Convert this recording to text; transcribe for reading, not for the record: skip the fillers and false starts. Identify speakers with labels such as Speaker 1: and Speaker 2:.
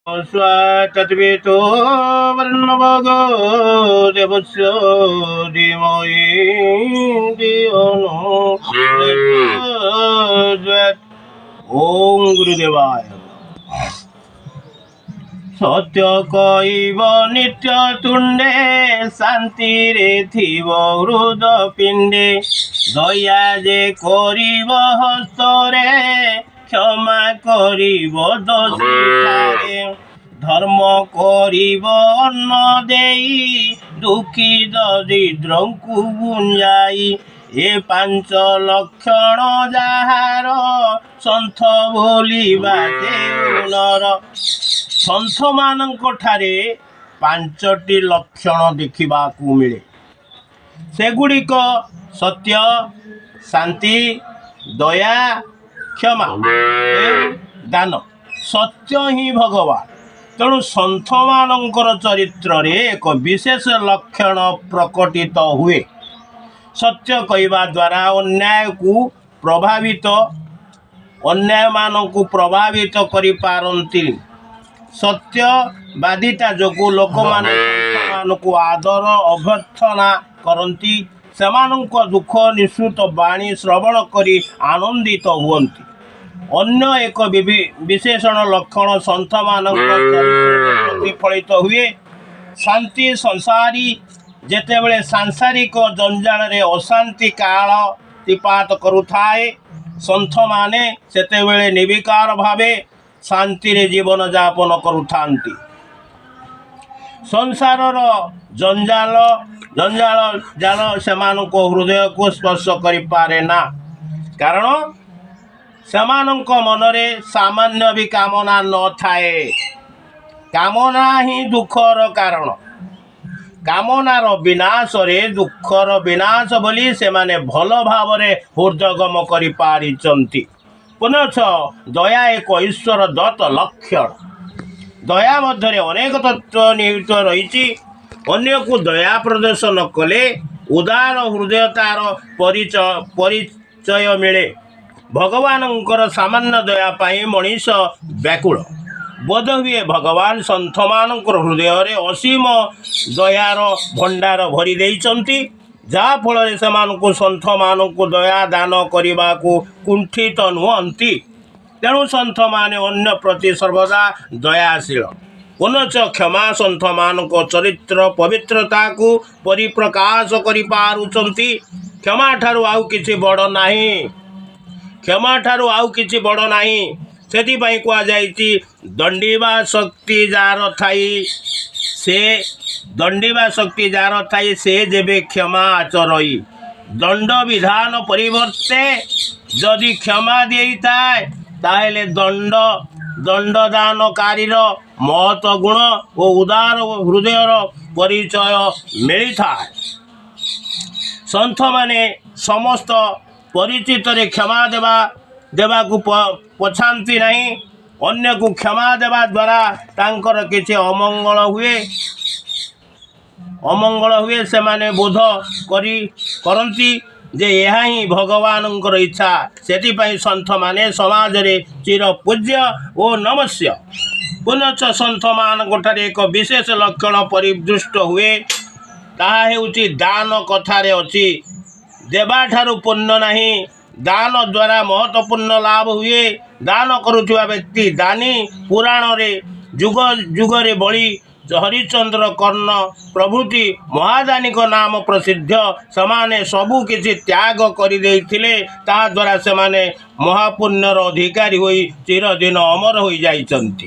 Speaker 1: ସ୍ୱତଦ୍ବିତୁ ବର୍ଣ୍ଣଭଗୋ ଦେବସ୍ୟ ଧୀମହି ଧିୟୋ no ଓಂ ଗୁରୁଦେବାୟ। ସତ୍ୟ କହିବ ନିତ୍ୟ ତୁଣ୍ଡେ, ଶାନ୍ତିରେ ଥିବ ହୃଦ ପିଣ୍ଡେ। ଦୟା ଯେ କରିବ ହସ୍ତରେ, କ୍ଷମା କରିବ ଦୋଷୀଠାରେ। ଧର୍ମ କରିବ ଅନ୍ନ ଦେଇ, ଦୁଃଖୀ ଦରିଦ୍ରଙ୍କୁ ଗୁଞ୍ଜାଇ। ଏ ପାଞ୍ଚ ଲକ୍ଷଣ ଯାହାର, ସନ୍ଥ ବୋଲିବା ସେ ନର। ସନ୍ଥମାନଙ୍କ ଠାରେ ପାଞ୍ଚଟି ଲକ୍ଷଣ ଦେଖିବାକୁ ମିଳେ। ସେଗୁଡ଼ିକ ସତ୍ୟ, ଶାନ୍ତି, ଦୟା, କ୍ଷମା, ଦାନ। ସତ୍ୟ ହିଁ ଭଗବାନ। ତେଣୁ ସନ୍ଥମାନଙ୍କର ଚରିତ୍ରରେ ଏକ ବିଶେଷ ଲକ୍ଷଣ ପ୍ରକଟିତ ହୁଏ। ସତ୍ୟ କହିବା ଦ୍ୱାରା ଅନ୍ୟାୟମାନଙ୍କୁ ପ୍ରଭାବିତ କରିପାରନ୍ତି। ସତ୍ୟବାଦିତା ଯୋଗୁଁ ଲୋକମାନେ ସନ୍ଥମାନଙ୍କୁ ଆଦର ଅଭ୍ୟର୍ଥନା କରନ୍ତି। ସେମାନଙ୍କ ଦୁଃଖ ନିଃସୃତ ବାଣୀ ଶ୍ରବଣ କରି ଆନନ୍ଦିତ ହୁଅନ୍ତି। ଅନ୍ୟ ଏକ ବିଶେଷଣ ଲକ୍ଷଣ ସନ୍ଥମାନଙ୍କ ଚରିତ୍ରରେ ପ୍ରତିଫଳିତ ହୁଏ, ଶାନ୍ତି। ସଂସାରୀ ଯେତେବେଳେ ସାଂସାରିକ ଜଞ୍ଜାଳରେ ଅଶାନ୍ତି କାଳାତିପାତ କରୁଥାଏ, ସନ୍ଥମାନେ ସେତେବେଳେ ନିର୍ବିକାର ଭାବେ ଶାନ୍ତିରେ ଜୀବନଯାପନ କରୁଥାନ୍ତି। ସଂସାରର ଜଞ୍ଜାଳ ଜାଲ ସେମାନଙ୍କ ହୃଦୟକୁ ସ୍ପର୍ଶ କରିପାରେ ନା, କାରଣ ସେମାନଙ୍କ ମନରେ ସାମାନ୍ୟ ବି କାମନା ନଥାଏ। କାମନା ହିଁ ଦୁଃଖର କାରଣ। କାମନାର ବିନାଶରେ ଦୁଃଖର ବିନାଶ ବୋଲି ସେମାନେ ଭଲ ଭାବରେ ହୃଦୟଙ୍ଗମ କରିପାରିଛନ୍ତି। ପୁନଶ୍ଚ ଦୟା ଏକ ଈଶ୍ୱର ଦତ୍ତ ଲକ୍ଷଣ। ଦୟା ମଧ୍ୟରେ ଅନେକ ତତ୍ତ୍ୱ ନିହିତ ରହିଛି। ଅନ୍ୟକୁ ଦୟା ପ୍ରଦର୍ଶନ କଲେ ଉଦାର ହୃଦୟତାର ପରିଚୟ ମିଳେ। ଭଗବାନଙ୍କର ସାମାନ୍ୟ ଦୟା ପାଇଁ ମଣିଷ ବ୍ୟାକୁଳ। ବୋଧହୁଏ ଭଗବାନ ସନ୍ଥମାନଙ୍କର ହୃଦୟରେ ଅସୀମ ଦୟାର ଭଣ୍ଡାର ଭରି ଦେଇଛନ୍ତି, ଯାହାଫଳରେ ସେମାନଙ୍କୁ ସନ୍ଥମାନଙ୍କୁ ଦୟା ଦାନ କରିବାକୁ କୁଣ୍ଠିତ ନୁହନ୍ତି। ତେଣୁ ସନ୍ଥମାନେ ଅନ୍ୟ ପ୍ରତି ସର୍ବଦା ଦୟାଶୀଳ। ପୁନଶ୍ଚ କ୍ଷମା ସନ୍ଥମାନଙ୍କ ଚରିତ୍ର ପବିତ୍ରତାକୁ ପରିପ୍ରକାଶ କରିପାରୁଛନ୍ତି। କ୍ଷମାଠାରୁ ଆଉ କିଛି ବଡ଼ ନାହିଁ। କ୍ଷମାଠାରୁ ଆଉ କିଛି ବଡ଼ ନାହିଁ। ସେଥିପାଇଁ କୁହାଯାଇଛି, ଦଣ୍ଡିବା ଶକ୍ତି ଯାର ଥାଇ ସେ, ଦଣ୍ଡିବା ଶକ୍ତି ଯାର ଥାଇ, ସେ ଯେବେ କ୍ଷମା ଆଚରଇ। ଦଣ୍ଡ ବିଧାନ ପରିବର୍ତ୍ତେ ଯଦି କ୍ଷମା ଦେଇଥାଏ, ତାହେଲେ ଦଣ୍ଡଦାନକାରୀର ମହତ ଗୁଣ ଓ ଉଦାର ହୃଦୟର ପରିଚୟ ମିଳିଥାଏ। ସନ୍ଥମାନେ ସମସ୍ତ ପରିଚିତରେ କ୍ଷମା ଦେବାକୁ ପଛାନ୍ତି ନାହିଁ। ଅନ୍ୟକୁ କ୍ଷମା ଦେବା ଦ୍ୱାରା ତାଙ୍କର କିଛି ଅମଙ୍ଗଳ ହୁଏ, ସେମାନେ ବୋଧ କରନ୍ତି ଯେ ଏହା ହିଁ ଭଗବାନଙ୍କର ଇଚ୍ଛା। ସେଥିପାଇଁ ସନ୍ଥମାନେ ସମାଜରେ ଚିର ପୂଜ୍ୟ ଓ ନମସ୍ୟ। ପୁନଶ୍ଚ ସନ୍ଥମାନଙ୍କଠାରେ ଏକ ବିଶେଷ ଲକ୍ଷଣ ପରିଦୃଷ୍ଟ ହୁଏ, ତାହା ହେଉଛି ଦାନ। କଥାରେ ଅଛି, ଦେବାଠାରୁ ପୁଣ୍ୟ ନାହିଁ। ଦାନ ଦ୍ୱାରା ମହତ ପୁଣ୍ୟ ଲାଭ ହୁଏ। ଦାନ କରୁଥିବା ବ୍ୟକ୍ତି ଦାନୀ। ପୁରାଣରେ ଯୁଗ ଯୁଗରେ ବଳି, ହରିଶ୍ଚନ୍ଦ୍ର, କର୍ଣ୍ଣ ପ୍ରଭୃତି ମହାଦାନୀଙ୍କ ନାମ ପ୍ରସିଦ୍ଧ। ସେମାନେ ସବୁ କିଛି ତ୍ୟାଗ କରିଦେଇଥିଲେ। ତାହାଦ୍ୱାରା ସେମାନେ ମହାପୁଣ୍ୟର ଅଧିକାରୀ ହୋଇ ଚିରଦିନ ଅମର ହୋଇଯାଇଛନ୍ତି।